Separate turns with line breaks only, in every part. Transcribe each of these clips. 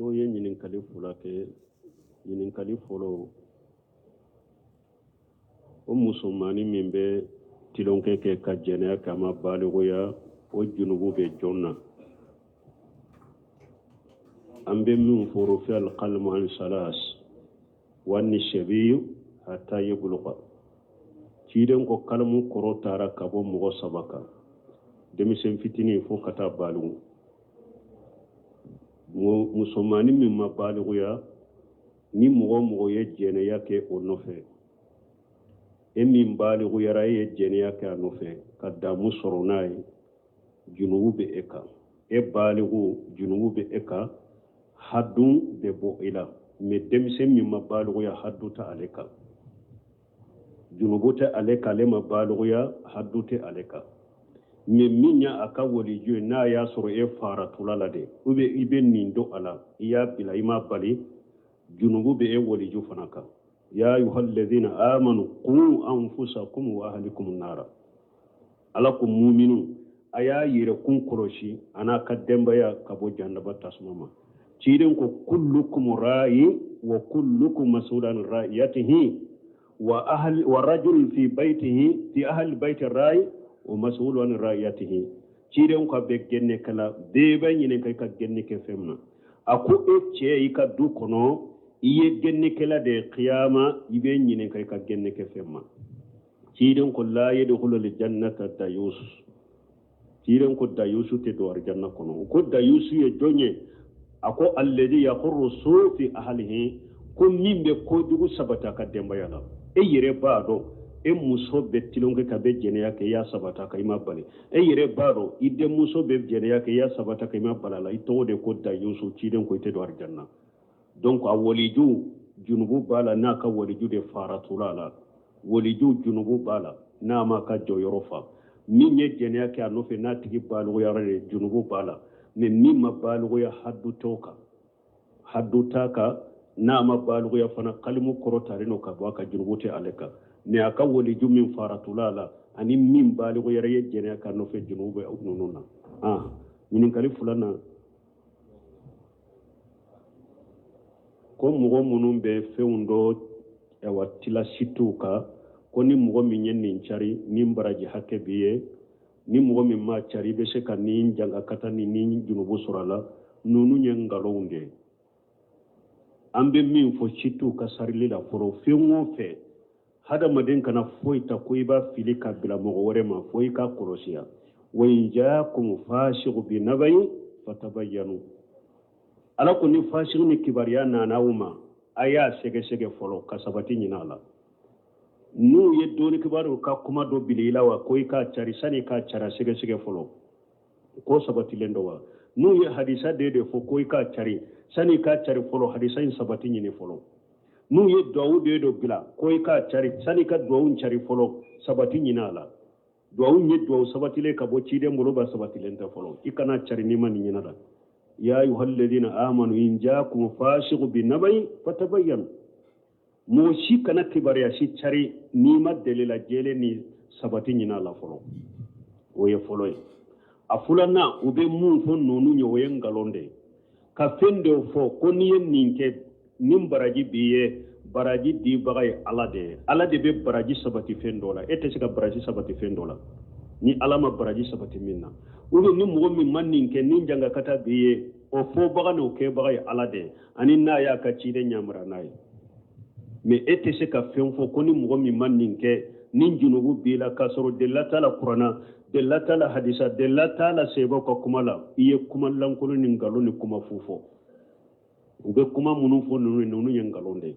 Dɔw ye ɲininkali fila kɛ. Ɲininkali fɔlɔ, o musomannin min bɛ tilonkɛ kɛ ka jɛnɛya kɛ, a ma balikuya, o junubu bɛ jɔn na? An bɛ min fɔ, rufi alqalamu an salas wa ani sabiyu hatta yabluga. Ciden ko kalamu kɔrɔtara ka bɔ mɔgɔ saba kan, denmisɛn fitinin fo ka taa baliku. Musomannin min ma balikuya, ni mɔgɔ o mɔgɔ ye jɛnɛya kɛ o nɔfɛ, e min balikuyara, e ye jɛnɛya kɛ a nɔfɛ ka damu sɔrɔ n'a ye, junubu bɛ e kan. E baliku, junubu bɛ e kan, hadu bɛ bɔ i la. Mais denmisɛn min ma balikuya, hadu tɛ ale kan, junubu tɛ ale kan, ale ma balikuya, hadu tɛ ale kan. Mais min y'a ka waliju ye, n'a y'a sɔrɔ e faratula la de, ou bien i bɛ nin don a la, i y'a bila, i m'a bali, junubu bɛ e waliju fana kan. Ya ayuha alladhina amanu qu anfusakum wa ahlikum nara. Ala ko muminu, a y'a yɛrɛkun kɔlɔsi a n'a ka denbaya ka bɔ jahannaba tasuma ma. Ciden ko kullukum ra'i wa kullukum mas'ulun an ra'iyatihi wa ahli wa rajul fi baytihi fi ahli bayti ra'i wa mas'ulun an ra'iyatihi. Ciden ko a bɛ gɛnne kala, bɛɛ bɛ ɲininka i ka gɛnne kɛ fɛn min na. A ko e cɛ, i ka du kɔnɔ, i ye gɛnnikɛla de ye, kiyama i bɛ ɲininka i ka gɛnni kɛ fɛn ma. Ciden ko la yadkhulu aljannata dayus. Ciden ko dayusu tɛ don arijanna kɔnɔ. Ko dayusu ye jɔn ye? A ko alladhi yaqurru su fi ahlihi, ko min bɛ kojugu sabati a ka denbaya la. E yɛrɛ b'a dɔn e muso bɛ tilonkɛ ka bɛ jɛnɛya kɛ, i y'a sabati a kan, i ma bali. E yɛrɛ b'a dɔn i denmuso bɛ jɛnɛya kɛ, i y'a sabati a kan, i ma bali a la, i tɔgɔ de ko dayusu. Ciden ko i tɛ don arijanna. Donc a waliju junubu b'a la n'a ka waliju de faratula a la. Waliju junubu b'a la n'a ma ka jɔyɔrɔ fa. Min ye jɛnɛya kɛ a nɔfɛ, n'a tigi balikuyara de, junubu b'a la. Mais min ma balikuya, hadu t'o kan, hadu t'a kan. N'a ma balikuya fana, kalimu kɔrɔtalen don ka bɔ a kan, junubu tɛ ale kan. Mais a ka waliju min faratula a la ani min balikuyara ye jɛnɛya k'a nɔfɛ, junubu bɛ ninnu na. Ɲininkali filanan, ko mɔgɔ minnu bɛ fɛnw dɔ awa tila sitiw kan, ko ni mɔgɔ min ye nin cari, ni baraji hakɛ b'i ye, ni mɔgɔ min m'a cari, i bɛ se ka nin jangakata ni nin junubu sɔrɔ a la, ninnu ye nkalonw de ye. An bɛ min fɔ sitiw ka sarili la fɔlɔ, fɛn o fɛn, hadamaden kana foyi ta ko i b'a fili ka bila mɔgɔ wɛrɛ ma, fo i k'a kɔlɔsiya. Wa in jaakum fasiqu bi nabayin fatabayyanu. Ala ko ni fasiqu ni kibaruya nana aw ma, a y'a sɛgɛsɛgɛ fɔlɔ ka sabati ɲini a la. N'u ye dɔnni kibaru ka kuma dɔ bila i la wa, ko i k'a cari, sani i k'a cari, a sɛgɛsɛgɛ fɔlɔ ko sabatilen don wa. N'u ye hadisa de fɔ ko i k'a cari, sani i k'a cari fɔlɔ, hadisa in sabati ɲini fɔlɔ. N'u ye duwawu de dɔ bila ko i k'a cari, sani i ka duwawu cari fɔlɔ, sabati ɲini a la. Duwawu ye duwawu sabatilen ka bɔ ciden bolo ba, sabatilen tɛ fɔlɔ, i kana cari n'i ma nin ɲini a la. Ya ayuha alladhina amanu in jaakum fasiqu bi nabayin fatabayyanu. Mɔgɔ si kana kibaruya si cari n'i ma delila jɛlen ni sabati ɲini a la fɔlɔ. O ye fɔlɔ ye. A filanan, u bɛ mun fɔ ninnu ye, o ye nkalon de ye. Ka fɛn dɔw fɔ ko n'i ye nin kɛ, nin baraji b'i ye, baraji dibaga ye Ala de ye. Ala de bɛ baraji sabati fɛn dɔ la, e tɛ se ka baraji sabati fɛn dɔ la ni Ala ma baraji sabati min na. Ou bien ni mɔgɔ min ma nin kɛ, nin jangakata b'i ye, o fɔbaga n'o kɛbaga ye Ala de ye, ani n'a y'a ka ciden yamaruya n'a ye. Mais e tɛ se ka fɛn fɔ ko ni mɔgɔ min ma nin kɛ, ni junubu b'i la, k'a sɔrɔ delila t'a la kuranna, delila t'a la hadisa, delila t'a la sahabaw ka kuma la. I ye kuma lankolon ni nkalon ni kuma fu fɔ. U bɛ kuma minnu fɔ ninnu, ninnu ye nkalon de ye.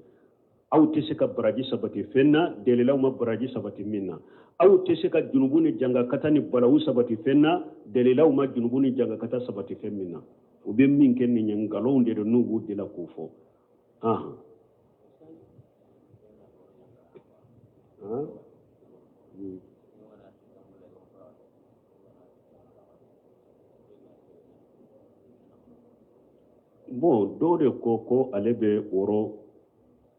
Aw tɛ se ka baraji sabati fɛn na delilaw ma baraji sabati min na. Aw tɛ se ka junubu ni jangakata ni balawu sabati fɛn na delilaw ma junubu ni jangakata sabati fɛn min na. U bɛ min kɛ nin ye nkalonw de don, n'u b'u deli k'o fɔ. Ahan. Han? Bon, dɔw de ko ko ale bɛ woro,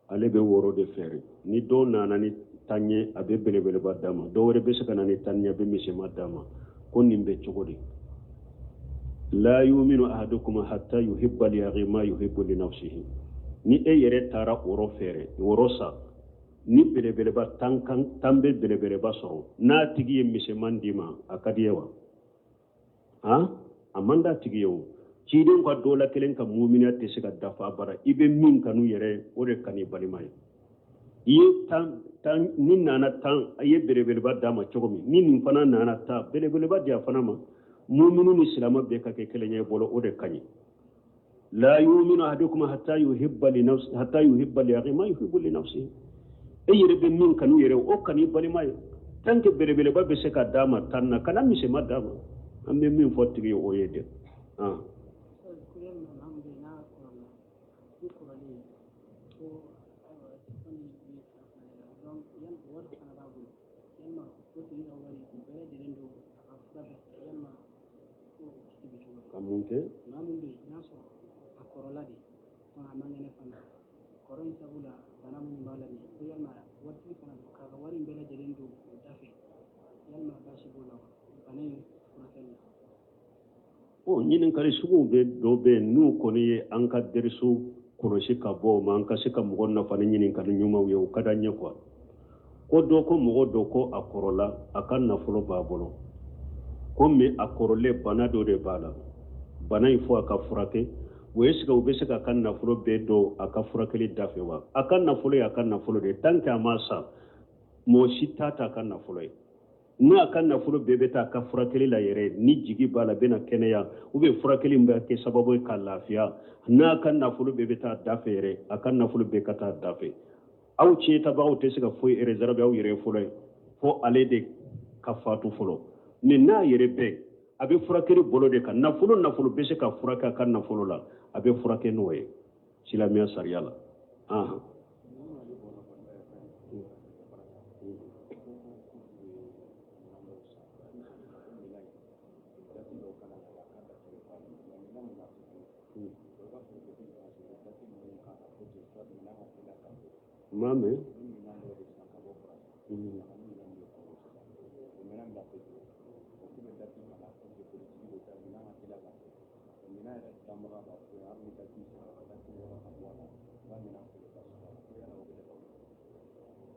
ale bɛ woro de feere. Ni dɔw nana ni tan ye, a bɛ belebeleba d'a ma. Dɔw wɛrɛ bɛ se ka na ni tan ye, a bɛ misɛnma d'a ma. Ko nin bɛ cogo di? La yuminu ahadukum hatta yuhibba li akhi ma yuhibbu li nafsihi. Ni e yɛrɛ taara o rɔ feere, o rɔ san, ni belebeleba tan kan tan bɛ belebeleba sɔrɔ, n'a tigi ye misɛnman d'i ma, a ka di ye wa? Han, a man d'a tigi ye o. Ciden ka dɔ la kelen ka muminiya tɛ se ka dafa abada. I bɛ min kanu yɛrɛ, o de kanu i balima ye. I ye tan tan ni nana tan, i ye belebeleba d'a ma cogo min, ni nin fana nana tan, belebeleba di a fana ma. Muminu ni silama bɛɛ ka kɛ kelen ye bolo, o de ka ɲi. La yuminu ahadukum hatta yuhibba li nafsi hatta yuhibba li akhi ma yuhibbu li nafsihi. E yɛrɛ bɛ min kanu yɛrɛ, o kanu i balima ye. Tant que belebeleba bɛ se ka d'a ma tan na, kana misɛnma d'a ma. An bɛ min fɔ tigi ye, o ye dɛ. Ah. Ka mun kɛ?
Maa min bɛ yen n'a sɔrɔ a kɔrɔla de, a man kɛnɛ fana, kɔrɔ in sabu la bana minnu b'a la nin, ko yalima waritigi fana don, k'a ka wari in bɛɛ lajɛlen don o da fɛ, yalima baasi b'o la wa bana in furakɛli la?
O ɲininkali suguw bɛ dɔ bɛ yen, n'u kɔni ye an ka derisu kɔlɔsi ka bɔ o ma, an ka se ka mɔgɔ nafa ni ɲininkali ɲumanw ye, o ka d'an ye quoi. Ko dɔ ko mɔgɔ dɔ ko a kɔrɔla, a ka nafolo b'a bolo, ko mais a kɔrɔlen bana dɔ de b'a la, bana in fo a ka furakɛ. O est-ce que u bɛ se k'a ka nafolo bɛɛ don a ka furakɛli da fɛ wa? A ka nafolo ye a ka nafolo de ye. Tant que a ma sa, mɔgɔ si t'a ta a ka nafolo ye. N'a ka nafolo bɛɛ bɛ taa a ka furakɛli la yɛrɛ, ni jigi b'a la bɛna kɛnɛya, ou bien furakɛli in bɛ kɛ sababu ye ka lafiya, n'a ka nafolo bɛɛ bɛ taa da fɛ yɛrɛ, a ka nafolo bɛɛ ka taa da fɛ. Aw tiɲɛtabagaw tɛ se ka foyi réserver aw yɛrɛ ye fɔlɔ ye, fo ale de ka fatu fɔlɔ. Mais n'a yɛrɛ bɛ a bɛ furakɛli bolo de kan, nafolo nafolo bɛ se ka furakɛ a ka nafolo la, a bɛ furakɛ n'o ye silamɛya sariya la. Ahan. M'a mɛn.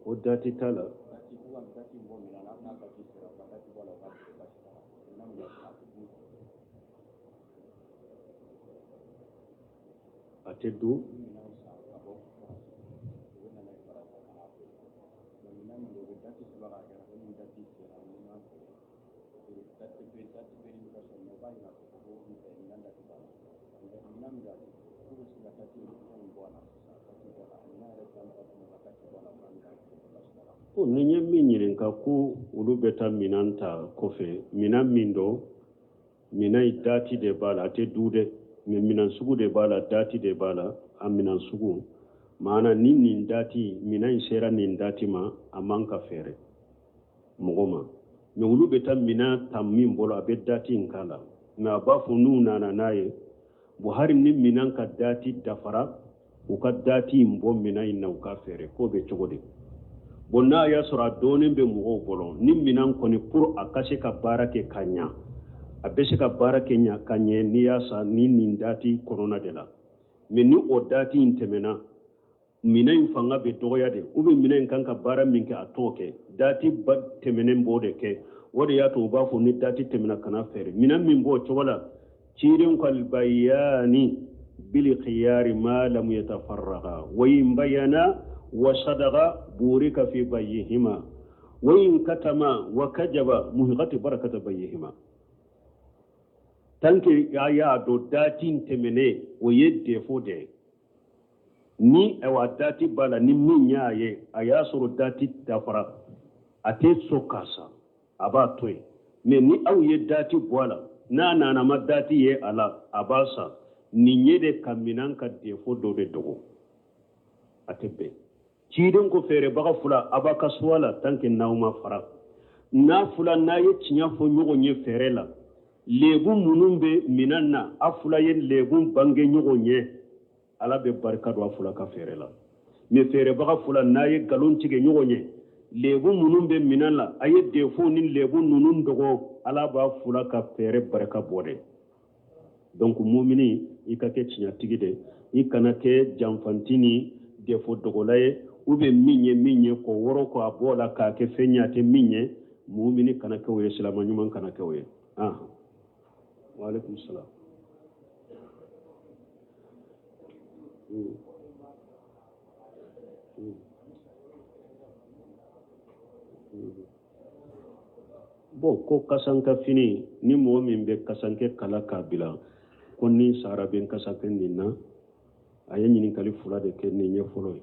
O dati t'a la. A tɛ dun. Ko nin ye min ɲininka ko olu bɛ taa minan ta kɔfɛ, minan min don, minan in dati de b'a la, a tɛ du dɛ, mais minan sugu de b'a la, dati de b'a la, a minan sugu maana ni nin dati minan in sera nin dati ma, a man ka feere mɔgɔ ma. Mais olu bɛ taa minan ta min bolo, a bɛ dati in k'a la, mais a b'a fɔ n'u nana n'a ye, bon hari ni minan ka dati dafara, u ka dati in bɔ minan in na, u ka feere. K'o bɛ cogo di? Bon n'a y'a sɔrɔ a dɔnnen bɛ mɔgɔw bolo ni minan kɔni pour a ka se ka baara kɛ ka ɲa, a bɛ se ka baara kɛ ɲa ka ɲɛ n'i y'a san ni nin dati kɔnɔna de la. Mais ni o dati in tɛmɛna, minɛn in fanga bɛ dɔgɔya de, ou bien minɛn in kan ka baara min kɛ a t'o kɛ, dati ba tɛmɛnen b'o de kɛ. O de y'a to u b'a fɔ ni dati tɛmɛna kana feere. Minɛn min b'o cogo la, ciden ko albayani bil khiyari ma lam yatafarraga wa in bayana wa sadaga burika fi bayyihima wa in katama wa kajaba muhiqati barakata bayyihima. Tant que a y'a dɔn dati in tɛmɛnen, o ye défaut de ye. Ni ayiwa dati b'a la, ni min y'a ye a y'a sɔrɔ dati dafara, a tɛ sɔn k'a san, a b'a to yen. Mais ni aw ye dati bɔ a la, n'a nana ma dati ye a la, a b'a san. Nin ye de ka minan ka défaut dɔ de dogo, a tɛ bɛn. Ciden ko feerebaga fila, a b'a ka suwa la tant que n'aw ma fara. N'a fila n'a ye tiɲɛ fɔ ɲɔgɔn ye feere la, lebu minnu bɛ minan na, a fila ye lebu bange ɲɔgɔn ye, ala bɛ barika don a fila ka feere la. Mais feerebaga fila n'a ye nkalon tigɛ ɲɔgɔn ye, lebu minnu bɛ minan la, a ye défaut ni lebu ninnu dogo, ala b'a fila ka feere barika bɔ de. Donc mumini, i ka kɛ tiɲɛtigi de, i kana kɛ janfanti ni defo dogola ye, ou bien min ye min ye k'o wɔrɔ k'a bɔ la k'a kɛ fɛn ye a tɛ min ye. Mumini kana kɛ o ye, silama ɲuman kana kɛ o ye. Ah, waaleykum salam. Bon, ko kasanka fini, ni mɔgɔ min bɛ kasanke kala k'a bila ko ni sara bɛ kasanke nin na, a ye ɲininkali fila de kɛ. Nin ye fɔlɔ ye.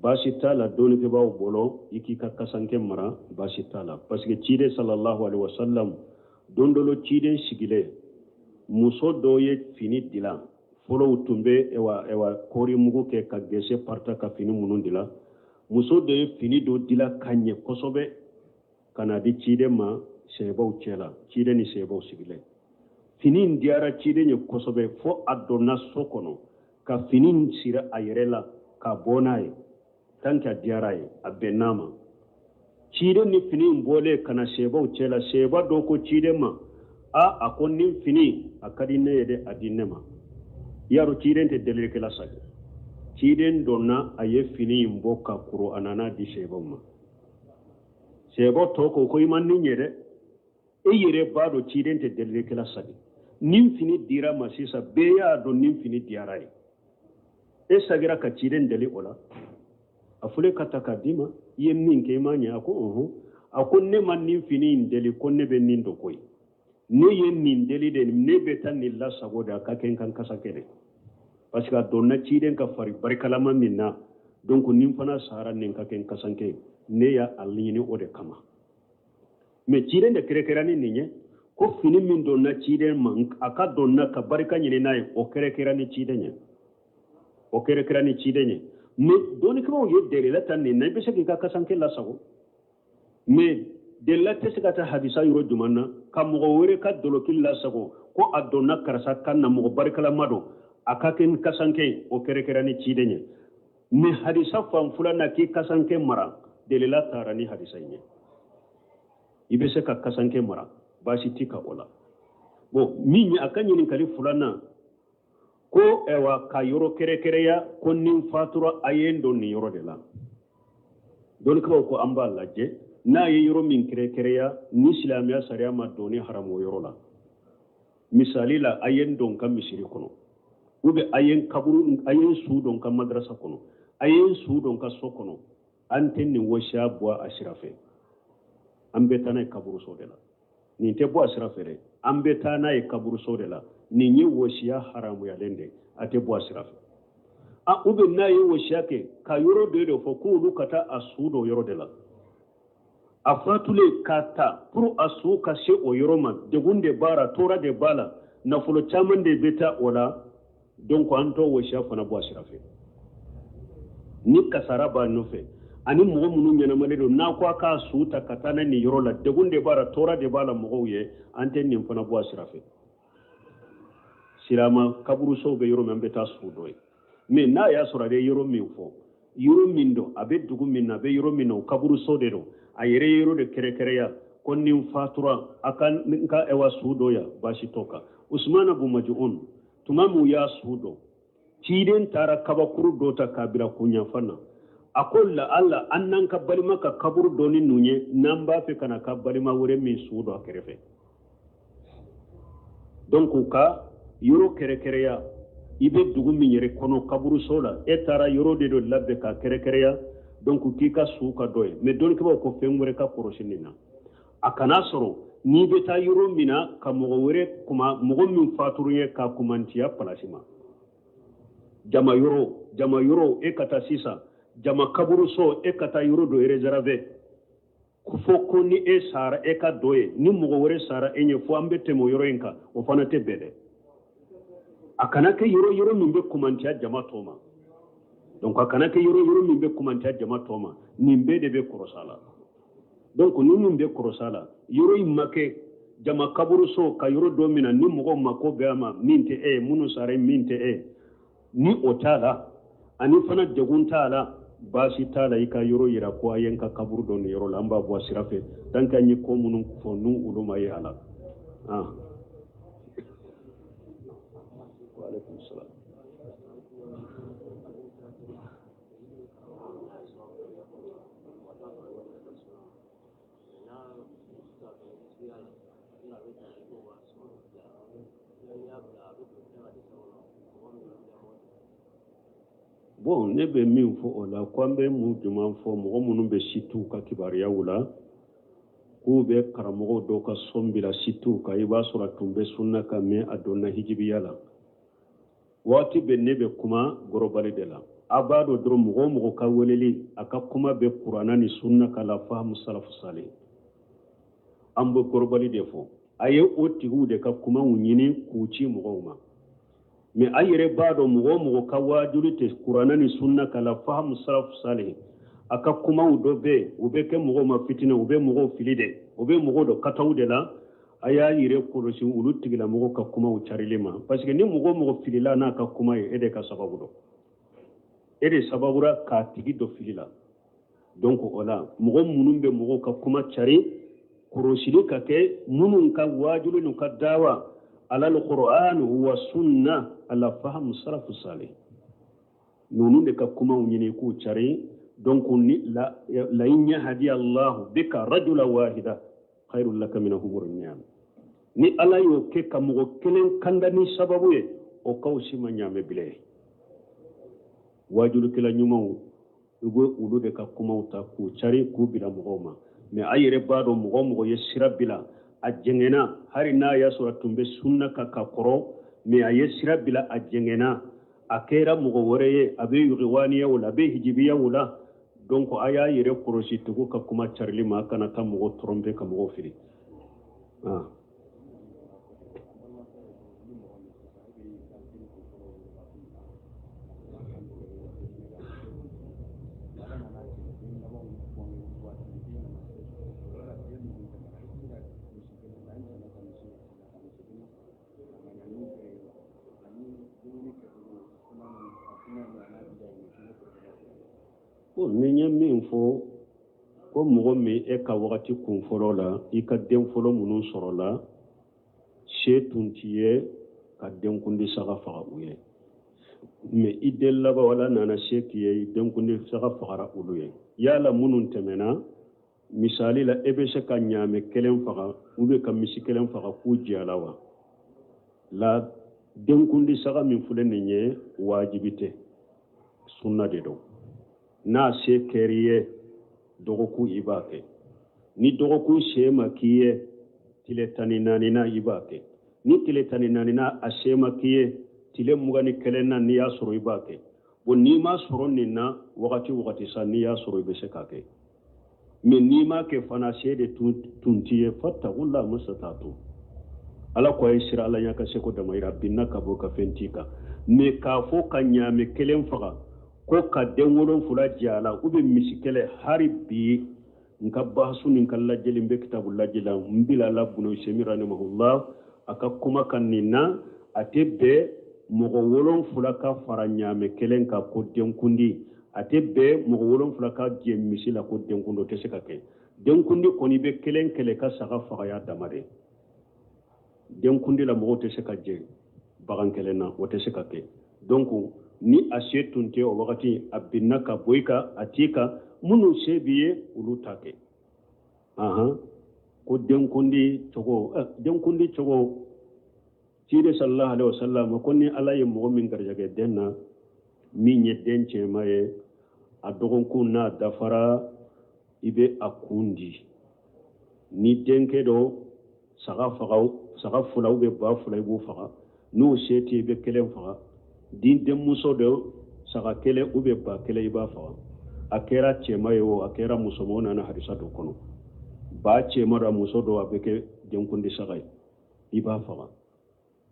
Baasi t'a la dɔnnikɛbaaw bolo i k'i ka kasanke mara, baasi t'a la, parce que ciden sallallahu alaihi wasallam, don dɔ la ciden sigilen, muso dɔ ye fini dilan. Fɔlɔw tun bɛ ewa kɔɔri mugu kɛ ka gese parita ka fini minnu dilan. Muso dɔ ye fini dɔ dilan ka ɲɛ kosɛbɛ ka na di ciden ma sɛbaw cɛ la. Ciden ni sɛbaw sigilen, fini in diyara ciden ye kosɛbɛ, fo a donna so kɔnɔ ka fini in siri a yɛrɛ la ka bɔ n'a ye, tant que a diyara a ye, a bɛnn'a ma. Ciden ni fini in bɔlen ka na sɛbaw cɛ la, sɛba dɔ ko ciden ma: a a ko nin fini a ka di ne ye dɛ, a di ne ma. Yarɔ, ciden tɛ delilikɛla sagi. Ciden donna, a ye fini in bɔ ka kuru, a nana di sɛbaw ma. Sɛbaw tɔ ko ko i ma nin ye dɛ, e yɛrɛ b'a dɔn ciden tɛ delilikɛla sagi. Nin fini dira ma sisan, bɛɛ y'a dɔn nin fini diyara ye, e sagira ka ciden deli o la, a fɔlen ka ta k'a d'i ma, i ye min kɛ i m'a ɲɛ. A ko ɔhɔn, a ko ne ma nin fini in deli ko ne bɛ nin dɔn koyi, ne ye nin deli de, ne bɛ taa nin lasago de, a ka kɛ n kan kasakɛ de, parce que a donna ciden ka fari barikalama min na. Donc nin fana sara, nin ka kɛ n kasankɛ, ne y'a ɲini o de kama. Mais ciden de kɛrɛkɛra ni nin ye ko fini min donna ciden ma, a ka donna ka barika ɲini n'a ye, o kɛrɛkɛra ni ciden ye, o kɛrɛkɛra ni ciden ye. Mais dɔnnikɛlaw ye delila ta nin na, i bɛ se k'i ka kasanke lasago, mais delila tɛ se ka taa hadisa yɔrɔ jumɛn na ka mɔgɔ wɛrɛ ka doloki lasago ko a donna karisa kan na, mɔgɔ barikalama don, a ka kɛ ni kasanke ye, o kɛrɛkɛra ni ciden ye. Mais hadisa fan fila na k'i kasanke mara, delila taara ni hadisa in ye. I bɛ se ka kasanke mara, baasi t'i ka o la. Bon, min ye a ka ɲininkali filanan ko ɛwa ka yɔrɔ kɛrɛkɛrɛya ko ni n fatura a ye n don nin yɔrɔ de la, dɔnnikɛlaw ko an b'a lajɛ n'a ye yɔrɔ min kɛrɛkɛrɛya ni silamɛya sariya ma donni haramu o yɔrɔ la. Misali la, a ye n don ka misiri kɔnɔ, ou bien a ye n kaburu, a ye n su don ka madrasa kɔnɔ, a ye n su don ka so kɔnɔ, an tɛ nin wasiya bɔ a sira fɛ, an bɛ taa n'a ye kaburuso de la. Nin tɛ bɔ a sira fɛ dɛ, an bɛ taa n'a ye kaburuso de la. Nin ye wasiya haramuyalen de, a tɛ bɔ a sira fɛ. A ou bien n'a ye wasiya kɛ ka yɔrɔ dɔ de fɔ k'olu ka taa a su dɔ yɔrɔ de la, a fatulen k'a ta pour a su ka se o yɔrɔ ma, degun de b'a la, tɔɔrɔ de b'a la, nafolo caman de bɛ taa o la, donc an t'o wasiya fana bɔ a sira fɛ. Ni kasara b'a nɔfɛ ani mɔgɔ minnu ɲɛnamalen don, n'a ko a k'a su ta ka taa n'a nin yɔrɔ la, degun de b'a la, tɔɔrɔ de b'a la mɔgɔw ye, an tɛ nin fana bɔ a sira fɛ. Silama kaburusow bɛ yɔrɔ min, an bɛ taa su dɔ ye. Mais n'a y'a sɔrɔ a bɛ yɔrɔ min fɔ, yɔrɔ min don, a bɛ dugu min na, a bɛ yɔrɔ min na, o kaburuso de don, a yɛrɛ ye yɔrɔ de kɛrɛkɛrɛya ko ni n fatura a ka n ka ɛwa su dɔ yan, baasi t'o kan. Usumana bun Majuun, tuma min u y'a su dɔn, ciden taara kabakuru dɔ ta k'a bila kunyanfan na, a ko la ala an n'an ka balima ka kaburu dɔ ni ninnu ye, n'an b'a fɛ ka na ka balima wɛrɛ min su dɔ a kɛrɛfɛ. Donc u ka yɔrɔ kɛrɛkɛrɛya, i bɛ dugu min yɛrɛ kɔnɔ kaburuso la, e taara yɔrɔ de dɔ labɛn ka kɛrɛkɛrɛya, donc k'i ka su ka dɔ ye. Mais dɔnnikɛbaaw ko fɛn wɛrɛ ka kɔrɔsi nin na, a kana sɔrɔ n'i bɛ taa yɔrɔ min na ka mɔgɔ wɛrɛ kuma, mɔgɔ min faturu ye ka kumantiya palasi ma, jama yɔrɔ, jama yɔrɔ, e ka taa sisan jama kaburuso, e ka taa yɔrɔ dɔ réservé fo ko ni e sara e ka dɔ ye, ni mɔgɔ wɛrɛ sara e ɲɛ, fo an bɛ tɛmɛ o yɔrɔ in kan, o fana tɛ bɛn dɛ. A kana kɛ yɔrɔ yɔrɔ min bɛ kumantiya jama tɔ ma. Donc a kana kɛ yɔrɔ yɔrɔ min bɛ kumantiya jama tɔ ma. Nin bɛɛ de bɛ kɔrɔsa la. Donc ni min bɛ kɔrɔsa la, yɔrɔ in ma kɛ jama kaburuso ka yɔrɔ dɔ min na ni mɔgɔw mako bɛ a ma min tɛ e ye, minnu sara min tɛ e ye, ni o t'a la, ani fana degun t'a la, baasi t'a la i ka yɔrɔ yira ko a ye n ka kaburu dɔ nin yɔrɔ la, an b'a bɔ a sira fɛ tant que an ye ko minnu fɔ n'u olu ma ye a la. Ah. salam. Bon, ne bɛ min fɔ o la, ko an bɛ mun jumɛn fɔ mɔgɔ minnu bɛ sitiw ka kibaruyaw la, k'u bɛ karamɔgɔw dɔw ka sɔn bila sitiw kan, i b'a sɔrɔ a tun bɛ sunna kan, mais a donna hijibiya la. Waati bɛ ne bɛ kuma gɔrɔbali de la. A b'a dɔn dɔrɔn, mɔgɔ o mɔgɔ ka weleli, a ka kuma bɛ kuranna ni sunna kan ala fahamu salafu salih, an bɛ gɔrɔbali de fɔ. A ye o tigiw de ka kumaw ɲini k'u ci mɔgɔw ma. Mais a yɛrɛ b'a dɔn, mɔgɔ o mɔgɔ ka waajuli tɛ kuranna ni sunna kan ala fahamu salafu salih, a ka kumaw dɔ bɛ yen, u bɛ kɛ mɔgɔw ma fitinɛ, u bɛ mɔgɔw fili de, u bɛ mɔgɔw dɔ kataw de la. A y'a yɛrɛ kɔlɔsi olu tigilamɔgɔw ka kumaw carili ma, parce que ni mɔgɔ o mɔgɔ filila n'a ka kuma ye, e de ka sababu dɔn, e de sababura k'a tigi dɔ fili la. Donc o la, mɔgɔ minnu bɛ mɔgɔw ka kuma cari, kɔlɔsili ka kɛ minnu ka waajuli n'u ka dawa alal qur'an wa sunna ala fahamu salafu salih, ninnu de ka kumaw ɲini k'u cari. Donc ni la la in yahdi allahu bika rajula wahida khairul laka min humuri ni'am, ni Ala y'o kɛ ka mɔgɔ kelen kanda ni sababu ye, o ka wusa i ma ɲaamɛ bilen ye. Waajulikɛla ɲumanw, i bɛ olu de ka kumaw ta k'u cari k'u bila mɔgɔw ma. Mais a yɛrɛ b'a dɔn, mɔgɔ o mɔgɔ ye sira bila a jɛngɛnna, hali n'a y'a sɔrɔ a tun bɛ sunna kan ka kɔrɔ, mais a ye sira bila a jɛngɛnna, a kɛra mɔgɔ wɛrɛ ye, a bɛ yugiwaniyaw la, a bɛ hijibiyaw la. Donc a y'a yɛrɛ kɔlɔsi tugu ka kuma carili ma, a kana taa mɔgɔ tromper ka mɔgɔw fili. Ah. Ko ni n ye min fɔ, ko mɔgɔ min e ka wagati kun fɔlɔ la, i ka den fɔlɔ minnu sɔrɔla, se tun t'i ye ka denkundi saga faga u ye, mais i den laban wala nana se k'i ye, i denkundi saga fagara olu ye. Yala minnu tɛmɛna, misali la, e bɛ se ka ɲaamɛ kelen faga ou bien ka misi kelen faga k'u jɛ a la wa? La, denkundi saga min filɛ nin ye, wajibi tɛ, sunna de don. N'a se kɛr'i ye dɔgɔkun, i b'a kɛ. Ni dɔgɔkun se ma k'i ye, tile 14nan i b'a kɛ. Ni tile 14nan a se ma k'i ye, tile 21 na, n'i y'a sɔrɔ, i b'a kɛ. Bon, n'i m'a sɔrɔ nin na, wagati wagati sa, n'i y'a sɔrɔ, i bɛ se k'a kɛ. Mais n'i m'a kɛ fana, se de tun t'i ye. Fattakullah mastata'tum, Ala ko a ye siran Ala ɲɛ ka seko damayira. Binna ka bɔ ka fɛn t'i kan. Mais k'a fɔ ka ɲaamɛ kelen faga ko ka den 7 jɛ a la, ou bien misi kelen, hari bi n ka bahasu ni n ka lajɛli, n bɛ kitabu lajɛ la, n bila la Bunu Usaymin rahimahullah a ka kuma kan nin na, a tɛ bɛn mɔgɔ 7 ka fara ɲaamɛ kelen kan ko denkundi, a tɛ bɛn mɔgɔ 7 ka jɛ misi la ko denkundi, o tɛ se ka kɛ. Denkundi kɔni, bɛ kelen kelen ka saga faga y'a dama de. Denkundi la, mɔgɔw tɛ se ka jɛ bagan kelen na, o tɛ se ka kɛ. Donc ni a se tun tɛ o wagati, a binna ka bɔ i kan, a t'i kan. Minnu se b'i ye, olu ta kɛ. Ahan, ko denkundi cogo, denkundi cogo, ciden sallallahu alaihi wasallam ko ni Ala ye mɔgɔ min garijɛgɛ den na, min ye den cɛman ye, a dɔgɔkun n'a dafara, i bɛ a kun di. Ni denkɛ dɔ, saga faga, saga 2 ou bien ba 2, i b'o faga. N'o se tɛ, i bɛ kelen faga. Ni denmuso dɔ, saga kelen ou bien ba kelen, i b'a faga. A kɛra cɛman ye o, a kɛra musoman o, nana hadisa dɔ kɔnɔ, ba cɛman dɔ, a muso dɔ, a bɛ kɛ denkundi saga ye, i b'a faga.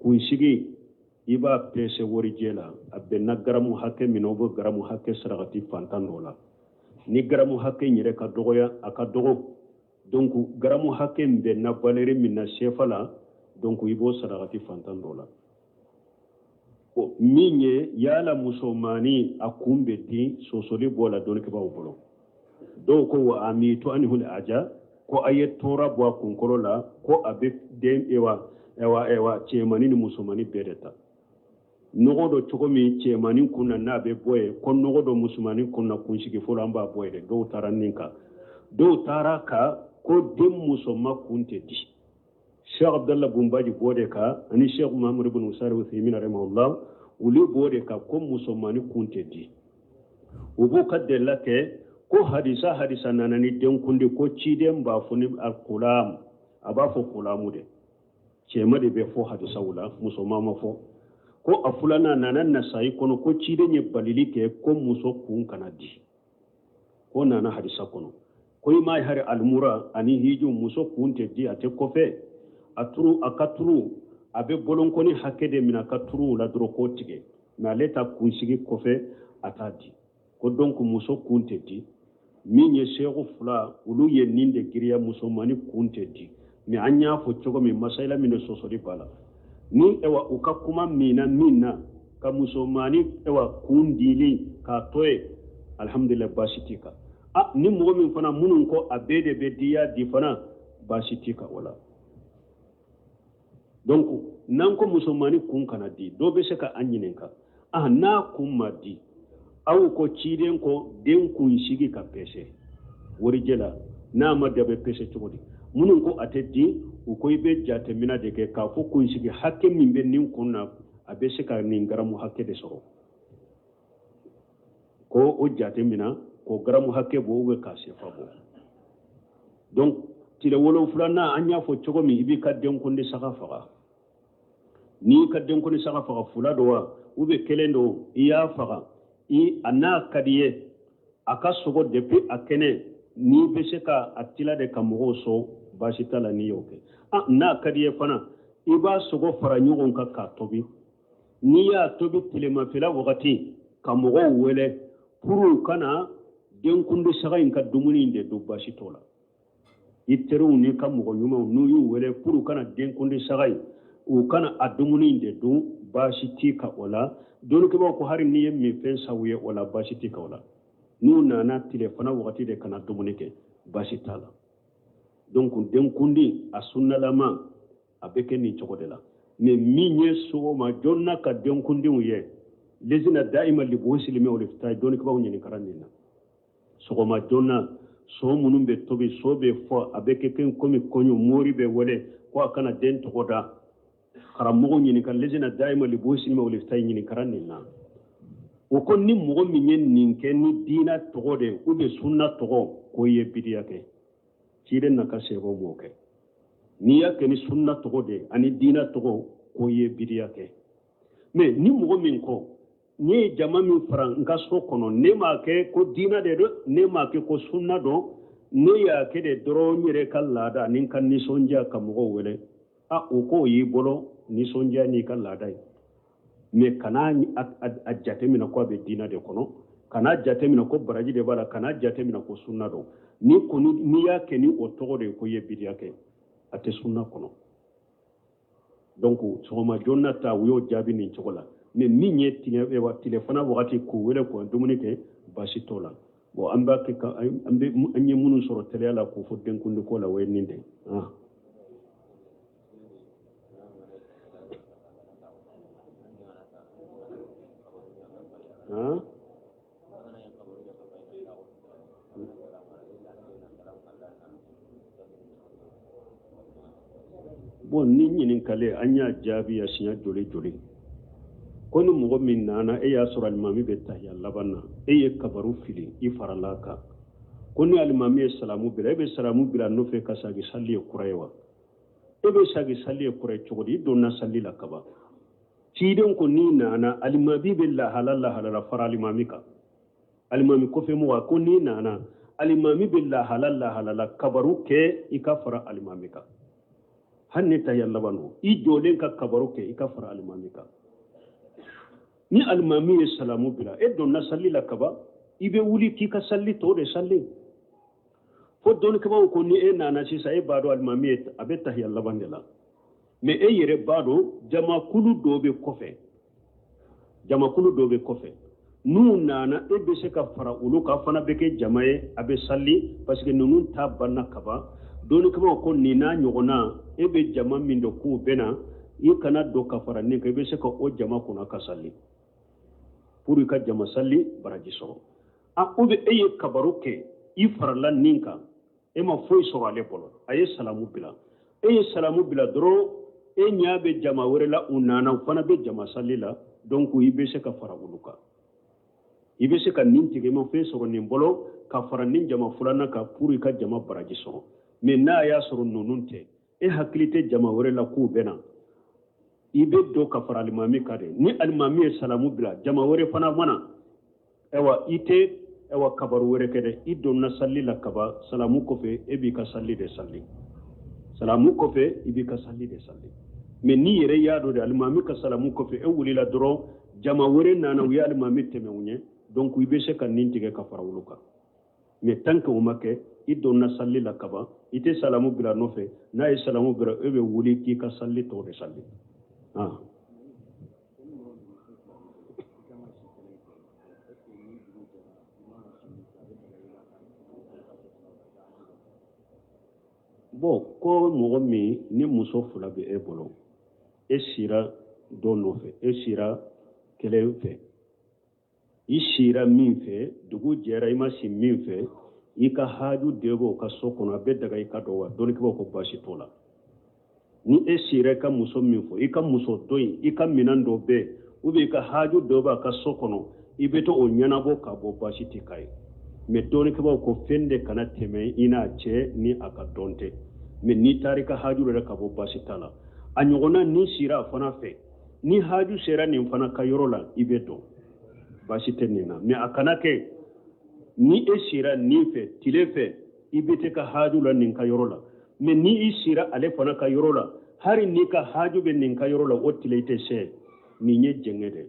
Kunsigi, i b'a pɛsɛ warijɛ la, a bɛnna garamu hakɛ min na, o bɛ garamu hakɛ sarakati fantan dɔ la. Ni garamu hakɛ in yɛrɛ ka dɔgɔya, a ka dɔgɔ, donc garamu hakɛ in bɛnna valeur min na sefa la, donc i b'o sarakati fantan dɔ la. O min ye yala musomanni a kun bɛ di, sosoli b'o la dɔnnikɛbaaw bolo. Dɔw ko wa amitu anhu aja, ko a ye tɔɔrɔ bɔ a kunkolo la, ko a bɛ den ewa ewa ewa cɛmanni ni musomanni bɛɛ de ta. Nɔgɔ dɔ cogo min cɛmannin kun na n'a bɛ bɔ yen, ko nɔgɔ dɔ musomannin kun na kunsigi fɔlɔ an b'a bɔ yen dɛ. Dɔw taara nin kan, dɔw taara ka ko den musoman kun tɛ di. Cheikh Abdallah Bun Baji b'o de kan ani Cheikh Muhammad ibn Salih Uthaymin rahimahullah, olu b'o de kan ko musomannin kun tɛ di. U b'u ka delila kɛ ko hadisa nana ni denkundi, ko ciden b'a fɔ ni alkulam, a b'a fɔ kulamu de, cɛma de bɛ fɔ hadisaw la, musoman ma fɔ. Ko a filanan nana Nasayi kɔnɔ ko ciden ye balili kɛ ko muso kun kana di, ko nana hadisa kɔnɔ ko i m'a ye hari alimura ani hiju muso kun tɛ di, a tɛ kɔfɛ, a turu a ka turu a bɛ bolonkɔni hakɛ de minɛ a ka turu la dɔrɔn k'o tigɛ, mais ale ta kunsigi kɔfɛ a t'a di. Ko donc muso kun tɛ di. Min ye seku fila olu ye nin de giriya, musomanni kun tɛ di. Mais an y'a fɔ cogo min, masayila min de sɔsɔli b'a la ni ewa u ka kuma min na min na ka musomanni ewa kun dili k'a to yen, alhamdulillah, baasi t'i kan. A ni mɔgɔ min fana minnu ko a bɛɛ de bɛ di, y'a di fana, baasi t'i kan o la. Donc n'an ko musomanni kun kana di, dɔ bɛ se ka an ɲininka, ah n'a kun ma di, aw ko ciden ko den kunsigi ka pese warijɛ la, n'a ma di a bɛ pese cogo di? Minnu ko a tɛ di, u ko i bɛ jateminɛ de kɛ k'a fɔ kunsigi hakɛ min bɛ nin kun na, a bɛ se ka nin garamu hakɛ de sɔrɔ, ko o jateminɛ k'o garamu hakɛ bɔ ou bien k'a sefa bɔ. Donc tile wolonfilanan, an y'a fɔ cogo min, i b'i ka denkundi saga faga. N'i ka denkundi saga faga, fila don wa ou bien kelen don, i y'a faga, i a n'a ka di ye a ka sogo depuis a kɛnɛ, n'i bɛ se ka a tila de ka mɔgɔw sɔn, baasi t'a la n'i y'o kɛ. Ah, n'a ka di ye fana, i b'a sogo fara ɲɔgɔn kan k'a tobi. N'i y'a tobi tilemafɛla wagati ka mɔgɔw wele pour u ka na denkundi saga in ka dumuni in de dun, baasi t'o la. I teriw n'i ka mɔgɔ ɲumanw, n'u y'u wele pour u ka na denkundi saga in, u ka na a dumuni in de dun, baasi t'i kan o la. Dɔnnikɛbaaw ko hali n'i ye minfɛn san u ye o la, baasi t'i kan o la. N'u nana tilefana wagati de ka na dumuni kɛ, baasi t'a la. Donc denkundi a sunnalama a bɛ kɛ nin cogo de la. Mais min ye sɔgɔma joona ka denkundiw ye, lezina daima libuhusil ilmi wal ifta, dɔnnikɛbaaw ɲininkara nin na. Sɔgɔma joona so minnu bɛ tobi, so bɛ fɔ, a bɛ kɛ komi kɔɲɔ, mori bɛ wele ko a kana den tɔgɔ da. Karamɔgɔ ɲininka, lezina daima libuhusil ilmi wal ifta ɲininkara nin na. O ko ni mɔgɔ min ye nin kɛ ni diina tɔgɔ de ou bien sunna tɔgɔ, k'o ye bidiya kɛ, ciden na ka sɛbɛn m'o kɛ. N'i y'a kɛ ni sunna tɔgɔ de ani diina tɔgɔ, k'o ye bidiya kɛ. Mais ni mɔgɔ min ko ne ye jama min fara n ka so kɔnɔ, ne m'a kɛ ko diina de don, ne m'a kɛ ko sunna don, ne y'a kɛ de dɔrɔn n yɛrɛ ka laada ani n ka nisɔndiya ka mɔgɔw wele, a o k'o y'i bolo nisɔndiya n'i ka laada ye. Mais kana a jateminɛ ko a bɛ diina de kɔnɔ, kana jateminɛ ko baraji de b'a la, kana jateminɛ ko sunna don. Ni kɔni n'i y'a kɛ ni o tɔgɔ de ye ko i ye bidiya kɛ, a tɛ sunna kɔnɔ. Donc sɔgɔma joona ta, u y'o jaabi nin cogo la. Mais min ye tilefana wagati k'u wele k'u dumuni kɛ, baasi t'o la. Bon, an b'a kɛ ka an bɛ an ye minnu sɔrɔ teliya la k'o fɔ denkundi ko la, o ye nin de ye. Ah. Bon, ni ɲininkali an y'a jaabi a siɲɛ joli joli ko ni mɔgɔ min nana e y'a sɔrɔ alimami bɛ tahiya laban na, e ye kabaru fili i farala kan, ko ni alimami ye salamu bila, e bɛ salamu bila nɔfɛ ka sagi sali ye kura ye wa? E bɛ sagi sali ye kura ye cogo di? I donna sali la kaban. Ciden ko n'i nana alimami bɛ lahala lahala la, fara alimami kan. Alimami kɔfɛ mɔgɔ ko n'i nana alimami bɛ lahala lahala la, kabaru kɛ i ka fara alimami kan. Hali ni tahiya laban don, i jɔlen ka kabaru kɛ i ka fara alimami kan. Ni alimami ye salamu bila, e donna sali la kaban, i bɛ wuli k'i ka sali tɔ de sali. Fo dɔnnikɛbaaw ko ni e nana sisan, e b'a dɔn alimami ye a bɛ tahiya laban de la, mais e yɛrɛ b'a dɔn jamakulu dɔ bɛ kɔfɛ, jamakulu dɔ bɛ kɔfɛ, n'u nana e bɛ se ka fara olu kan, fana bɛ kɛ jama ye, a bɛ sali, parce que ninnu ta banna kaban. Dɔnnikɛbaaw ko nin n'a ɲɔgɔnna, e bɛ jama min dɔn k'u bɛ na, I kana don ka fara nin kan, i bɛ se ka o jama kunna ka sali pour i ka jama sali baraji sɔrɔ. A ou bien e ye kabaru kɛ, i farala nin kan, e ma foyi sɔrɔ ale bolo, a ye salamu bila, e ye salamu bila dɔrɔn, e ɲɛ bɛ jama wɛrɛ la, u nana, u fana bɛ jama sali la, donc i bɛ se ka fara olu kan. I bɛ se ka nin tigɛ, i ma foyi sɔrɔ nin bolo, ka fara nin jama filanan kan pour i ka jama baraji sɔrɔ. Mais n'a y'a sɔrɔ ninnu tɛ, e hakili tɛ jama wɛrɛ la k'u bɛ na, i bɛ don ka fara alimami kan de. Ni alimami ye salamu bila, jama wɛrɛ fana mana, ayiwa, i tɛ, ayiwa, kabaru wɛrɛ kɛ dɛ. I donna sali la kaban, salamu kɔfɛ e b'i ka sali de sali, salamu kɔfɛ i b'i ka sali de sali. Mais n'i yɛrɛ y'a dɔn de, alimami ka salamu kɔfɛ e wulila dɔrɔn, jama wɛrɛ nana, u ye alimami tɛmɛ u ɲɛ, donc i bɛ se ka nin tigɛ ka fara olu kan. Mais tant que o ma kɛ, i donna sali la kaban, i tɛ salamu bila nɔfɛ. N'a ye salamu bila, e bɛ wuli k'i ka sali tɔ de sali. Ah. Bon, ko mɔgɔ min ni muso fila bɛ e bolo, e sira dɔ nɔfɛ, e sira kelen fɛ, i sira min fɛ, dugu jɛra, i ma si min fɛ, i ka haju de b'o ka so kɔnɔ, a bɛ daga i ka don wa? Dɔnnikɛbaaw ko baasi t'o la. Ni e sira i ka muso min fɔ, i ka muso dɔ in, i ka minɛn dɔ bɛ yen, ou bien i ka haju dɔ b'a ka so kɔnɔ, i bɛ to o ɲɛnabɔ ka bɔ, baasi tɛ k'a ye. Mais dɔnnikɛbaaw ko fɛn de kana tɛmɛ i n'a cɛ ni a ka dɔn tɛ. Mais n'i taara i ka haju yɛrɛ ka bɔ, baasi t'a la. A ɲɔgɔnna, n'i sira a fana fɛ, ni haju sera nin fana ka yɔrɔ la, i bɛ don, baasi tɛ nin na. Mais a kana kɛ ni e sira nin fɛ tile fɛ, i bɛ t'i ka haju la nin ka yɔrɔ la, mais ni i sira ale fana ka yɔrɔ la, hali n'i ka haju bɛ nin ka yɔrɔ la, o tile i tɛ se. Nin ye jɛngɛ dɛ,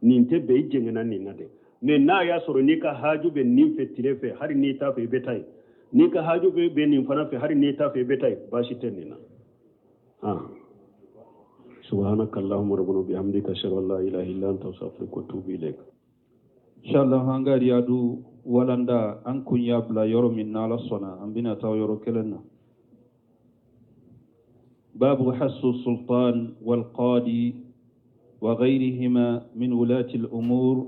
nin tɛ bɛn, i jɛngɛna nin na dɛ. Mais n'a y'a sɔrɔ n'i ka haju bɛ nin fɛ tile fɛ, hali n'i t'a fɛ, i bɛ taa yen. N'i ka haju bɛ nin fana fɛ, hali n'i t'a fɛ, i bɛ taa yen, baasi tɛ nin na. Ah. سبحانك اللهم ربنا وبحمدك، أشهد أن لا إله إلا أنت، أستغفرك وأتوب إليك.
Inshallah, an ka riyadu walanda, an kun y'a bila yɔrɔ min na, Ala sɔnna, an bɛna taa yɔrɔ kelen na. باب حث السلطان والقاضي وغيرهما من ولاة الأمور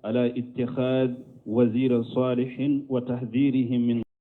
على اتخاذ وزير صالح وتحذيرهم من